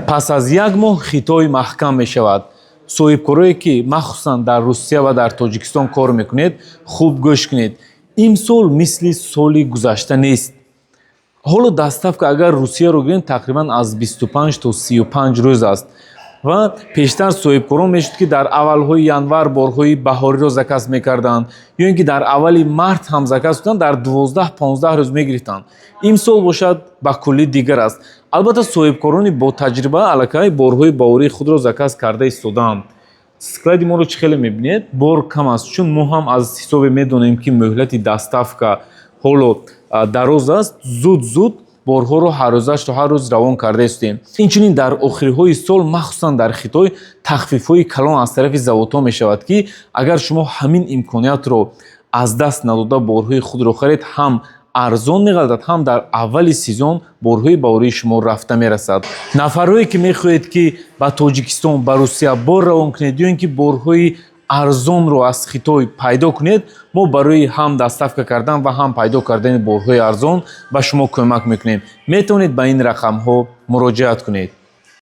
Пас аз як моҳ Хитой маҳкам мешавад. Соҳибкорое, ки махсусан дар Русия ва дар Тоҷикистон кор мекунед, хуб гӯш кунед. Имсол мисли соли гузашта нест. Ҳоло доставка, агар Русияро гирем, тақрибан аз 25 то 35 рӯз аст. Ва пештар соҳибкорон мешуд, ки дар аввалҳои январ борҳои баҳориро заказ мекарданд ё ин ки дар аввали март ҳам заказ кунанд, дар 12-15 рӯз мегирифтанд. Имсол бошад, ба куллӣ дигар аст. Албатта, соҳибкорони бо таҷриба аллакай борҳои баҳории худро заказ карда истодаанд. Склади моро чӣ хеле мебинед, бор кам аст, чун мо ҳам аз ҳисобе медонем, ки муҳлати доставка ҳоло дароз аст. Зуд зуд борҳоро ҳаррӯзашро ҳар рӯз равон карда истем. Инчунин дар охириҳои сол, махсусан дар Хитой, тахфифҳои калон аз тарафи заводҳо мешавад, ки агар шумо ҳамин имкониятро аз даст надода, борҳои худро харед, ҳам арзон меғалтад, ҳам дар аввали сезон борҳои баҳории шумо рафта мерасад. Нафарҳое, ки мехоҳед, ки ба Тоҷикистон, ба Русия бор равон кунед ё ин ки борҳои арзонро аз Хитой пайдо кунед, мо барои ҳам доставка кардан ва ҳам пайдо кардани борҳои арзон ба шумо кӯмак мекунем. Метавонед ба ин рақамҳо муроҷиат кунед.